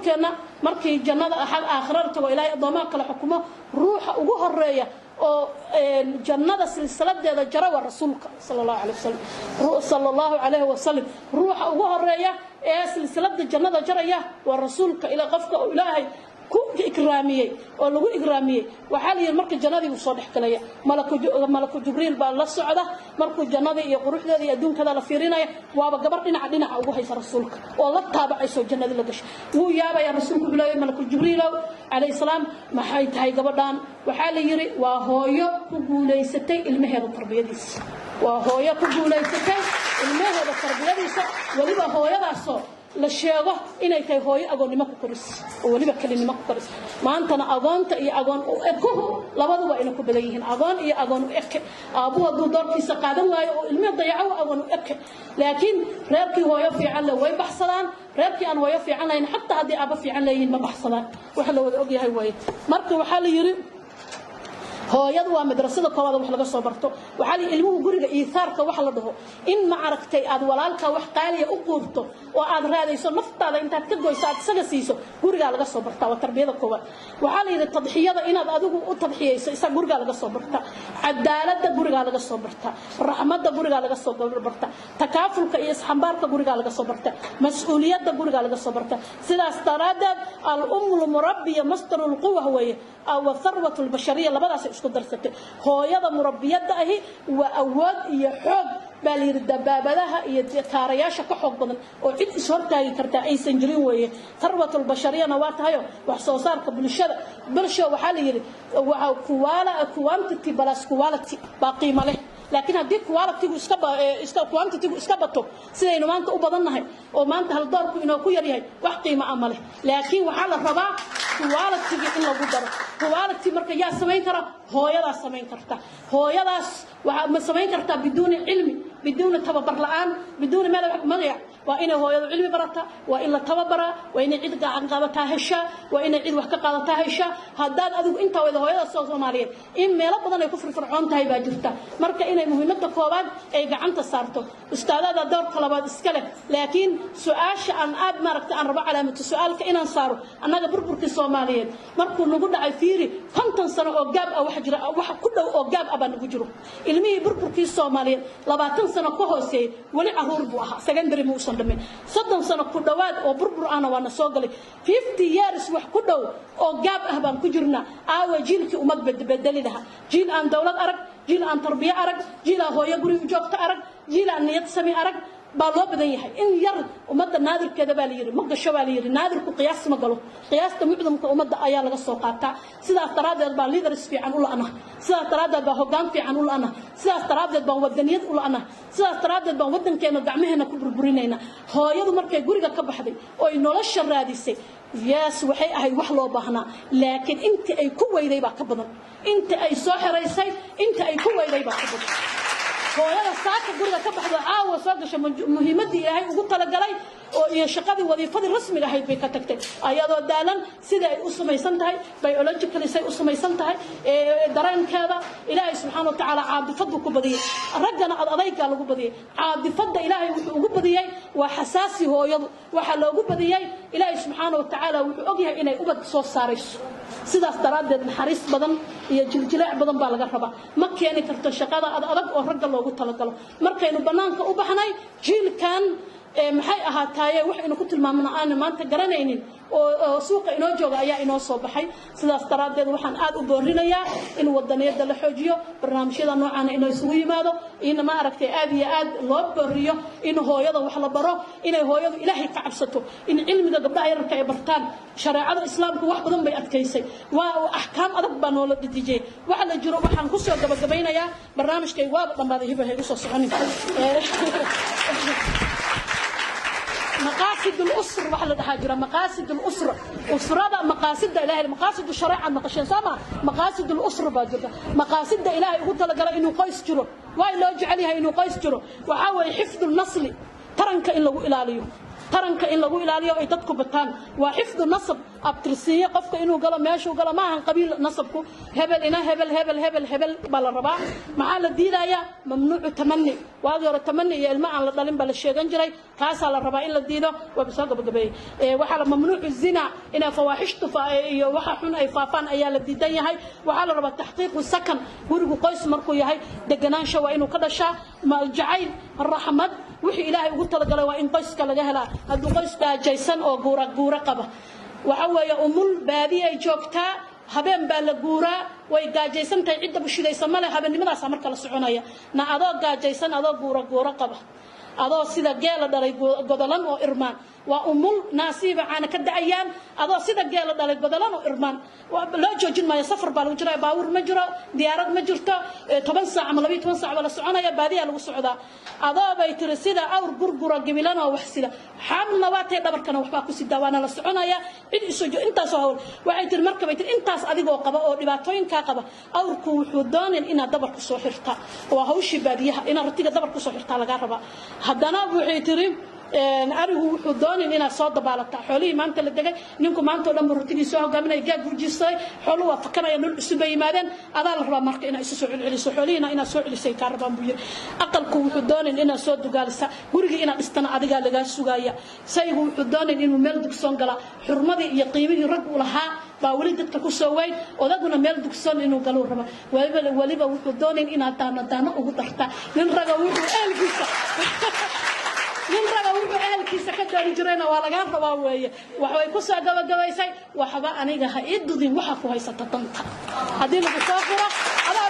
Rasuulkeenna markii jannada aakhirada tago, Ilaahay addoomaha kale xukumo, ruuxa ugu horeeya oo jannada silsiladeeda jara waa rasuulka sala Allahu alayh wasalam, sala Allahu calayhi wasalam. Ruuxa ugu horeeya ee silsilada jannada jaraya waa rasuulka. Ilaa qofka uu Ilaahay ku ikraamiyey oo lagu ikraamiyey, waxaa la yidhi marka jannadii buu soo dhex galaya, Malaku Jibriil baa la socda. Markuu jannadii iyo quruxdeeda iyo adduunkada la fiirinaya, waaba gabar dhinaca dhinaca ugu haysa rasuulka oo la taabacayso jannadii la gashay. Wuu yaabaya rasuulku, wuxuu leeyahay: "Malaku Jibriilow calayhi salaam, maxay tahay gabadhan?" Waxaa la yidhi waa hooyo ku guulaysatay ilmaheeda tarbiyadiisa, waa hooyo ku guulaysatay ilmaheeda tarbiyadiisa, weliba hooyadaasoo la sheego inay tahay hooyo agoonnimo ku koris oo weliba kelinimo ku koris. Maantana agoonta iyo agoon u ekuhu labaduba ayna ku badan yihiin. Agoon iyo agoon u eke, aabbuhu hadduu doorkiisa qaadan waayo oo ilmihi dayaco, agoon u eke. Laakiin reerkii hooyo fiican le way baxsadaan, reerkii aan hooyo fiican lahayn, xataa haddii aabbo fiican leeyihiin, ma baxsadaan. Waxa la wada ogyahay waaye. Marka waxaa la yidhi hooyadu waa madrasada koowaad wax laga soo barto. Waxaa la ilmuhu guriga iihaarka waxa la dhaho, in ma aragtay aad walaalka wax qaaliya u quurto oo aad raadayso, naftaada intaad ka goyso aad isaga siiso, gurigaa laga soo bartaa. Waa tarbiyada koowaad. Waxaa la yidhi tadxiyada, inaad adigu u tadxiyayso isaga, gurigaa laga soo bartaa. Cadaaladda gurigaa laga soo bartaa. Raxmadda gurigaa laga soo bartaa. Takaafulka iyo isxambaarka gurigaa laga soo bartaa. Mas-uuliyadda gurigaa laga soo bartaa. Sidaas daraaddeed الأم المربية مصدر القوة weeye والثروة البشرية, labadaas isku darsatay. Hooyada murabbiyadda ahi waa awood iyo xoog baa la yidhi, dabaabadaha iyo kaarayaasha ka xoog badan oo cid ishortaagi kartaa aysan jirin weeye. ثروة البشرية na waa tahayo wax soo saarka bulshada. Bulsha waxaa la yidhi quantity plus quality baa qiimo leh, laakiin haddii quality-gu iska quantity-gu iska bato, sidaynu maanta u badannahay oo maanta haldoorku inoo ku yaryahay, wax qiimo ah ma leh. Laakiin waxaa la rabaa quality-gi in lagu daro. Quality marka yaa samayn kara? Hooyadaa samayn karta. Hooyadaas waxaa ma samayn kartaa biduuni cilmi, biduuni tababar la'aan, biduuni meel magac? Waa inay hooyadu cilmi barataa, waa in la tababaraa, waa inay cid gacan qabataa heshaa, waa inay cid wax ka qaadataa heshaa. Haddaad adigu intaa wada hooyada soo Soomaaliyeed in meelo badan ay ku firfircoon tahay baa jirta. Marka inay muhiimadda koowaad ay gacanta saarto, ustaadada doorka labaad iska leh. Laakiin su-aasha aan aad maaragta aan rabo calaamatu su-aalka inaan saaro, annaga burburkii Soomaaliyeed markuu nagu dhacay, fiiri, 50 sano oo gap ah waxa jira, wax ku dhow oo gap ah baa nagu jiro. Ilmihii burburkii Soomaaliyeed 20 sano ka hooseeyey weli caruur buu ahaa, secondary ma uusan dhamin. 30 sano ku dhowaad oo burbur ahna waana soo galay. 50 years wax ku dhow oo gap ah baan ku jirnaa. Aawa jiilkii ummad bedeli lahaa? Jiil aan dowlad arag, jiil aan tarbiyo arag, jiil aan hooyo guri u joogto arag, jiil aan niyad sami arag baa loo badan yahay. In yar ummadda naadirkeeda baa la yidhi ma gasho, baa la yidhi naadirku qiyaas ma galo, qiyaasta mucdamka ummadda ayaa laga soo qaataa. Sidaas daraaddeed baa leaders fiican u la'na, sidaas daraaddeed baa hoggaan fiican u la'na, sidaas daraaddeed baan wadaniyad u la'na, sidaas daraaddeed baan waddankeena gacmaheena ku burburinayna. Hooyadu markay guriga ka baxday oy nolosha raadisay, yes, waxay ahayd wax loo baahnaa, laakiin intii ay ku weyday baa ka badan inta ay soo xiraysay. Inta ay ku weyday baa ka badan. Hooyada saaka guriga ka baxdo, caawa soo gasha, muhiimaddii Ilaahay ugu talagalay oo iyo shaqadii wadiifadii rasmiga ahayd bay ka tagtay ayadoo daalan. Sida ay u samaysan tahay biologically, say u samaysan tahay dareenkeeda, Ilaahay subxaana watacaala caadifadu ku badiyey, raggana ad adaygaa lagu badiyey. Caadifadda Ilaahay wuxuu ugu badiyey waa xasaasi. Hooyadu waxaa loogu badiyey, Ilaahay subxaana watacaala wuxuu ogyahay inay ubad soo saarayso. Sidaas daraaddeed naxariis badan iyo jiljileec badan baa laga rabaa. Ma keeni karto shaqada ad adag oo ragga loogu talagalo. Markaynu bannaanka u baxnay, jiilkan maxay ahaataaye waxaynu ku tilmaamna aana maanta garanaynin oo suuqa inoo jooga ayaa inoo soo baxay. Sidaas daraaddeed waxaan aad u boorinayaa in wadaniyadda la xoojiyo, barnaamijyada noocaana inoo isugu yimaado, in ma aragtay aad iyo aad loo booriyo in hooyada wax la baro, inay hooyadu Ilaahay ka cabsato, in cilmiga gabdhaha yararka ay bartaan. Shareecada Islaamku wax badan bay adkaysay, waa axkaam adag baa noola dhedijiyey waxa la jiro. Waxaan kusoo gabagabaynayaa, barnaamijkaygu waaba dhammaaday, hiba haygu soo soconin. مقاصد الأسر waxa la dhahaa jira مقاصد الأسرة, usrada maqaasida Ilaahay, مقاصد الشريعة maqasheen sama, مقاصد الأسرة baa jirta. Maqaasida Ilaahay ugu talagalay inuu qoys jiro, waa loo jecel yahay inuu qoys jiro, waxaa weeye حفظ النسل, taranka in lagu ilaaliyo, taranka in lagu ilaaliyo ay dadku bataan, waa حفظ النسب. Abtirsiiye qofka inuu galo meeshuu galo ma ahan qabiil, nasabku hebel ina hebel hebel hebel hebel baa la rabaa. Maxaa la diidayaa? Mamnuucu tamani. Waagii hore tamani iyo ilmo aan la dhalin baa la sheegan jiray, taasaa la rabaa in la diido. Waaba soo gabagabeeyey. Waxaa la mamnuucu zina, inay fawaaxishtu iyo waxa xun ay faafaan ayaa la diidan yahay. Waxaa la rabaa taxqiiqu sakan, gurigu qoys markuu yahay deganaansha waa inuu ka dhashaa, jacayl, raxmad, wixii Ilaahay ugu talagalay waa in qoyska laga helaa. Hadduu qoys gaajaysan oo guura guura qaba, waxa weeye umul baadiyay joogtaa, habeen baa la guuraa, way gaajaysan tahay, cidda bushidaysa male, habeennimadaasa marka la soconaya na adoo gaajaysan, adoo guura guura qaba, adoo sida geela dhalay godolan oo irmaan, waa umul naasiiba caana ka da'ayaan, adoo sida geela dhalay godolan oo irmaan, loo joojin maayo. Safar baa lagu jiraa, baabuur ma jiro, diyaarad ma jirto, 10 saac ama 12 saac baa la soconaya, baadiyaa lagu socdaa. Adoo bay tiri sida awr gurgura gibilan oo wax sida, xaamilna waa tay, dhabarkana waxbaa ku sidaa, waana la soconaya, cid isu intaasoo hawl. Waxay tiri marka bay tiri intaas adigoo qaba oo dhibaatooyinkaa qaba, awrku wuxuu doonin inaad dabar ku soo xirta, waa hawshii baadiyaha, inaad ratiga dabar ku soo xirtaa lagaa rabaa. Haddana waxay tiri arigu wuxuu doonin inaad soo dabaalataa. Xoolihii maanta la degay, ninku maanta oo dhan buu ratigii soo hogaaminaya, gaag gujiistay, xooluhu waa fakanaya, nul cusub bay yimaadeen, adaa la rabaa marka inaad isu soo celceliso, xoolihiina inaad soo celisay kaa rabaan buu yiri. Aqalku wuxuu doonin inaad soo dugaalisa, gurigii inaad dhistana adigaa lagaa sugaya. Saygu wuxuu doonin inuu meel dugsoon galaa, xurmadii iyo qiimihii rag u lahaa baa weli dadka ku soo weyn, odaguna meel dugsoon inuu galuu raba. Weliba wuxuu doonin inaad daano daano ugu darta. Nin raga wuxuu ehelkiisa, nin raga wuxuu ehelkiisa ka dooni jirayna waa lagaa rabaa weeye. Waxbay ku soo gabagabaysay: waxba aniga ha ii dudin, waxa ku haysata danta haddii lagu soo furo adaa.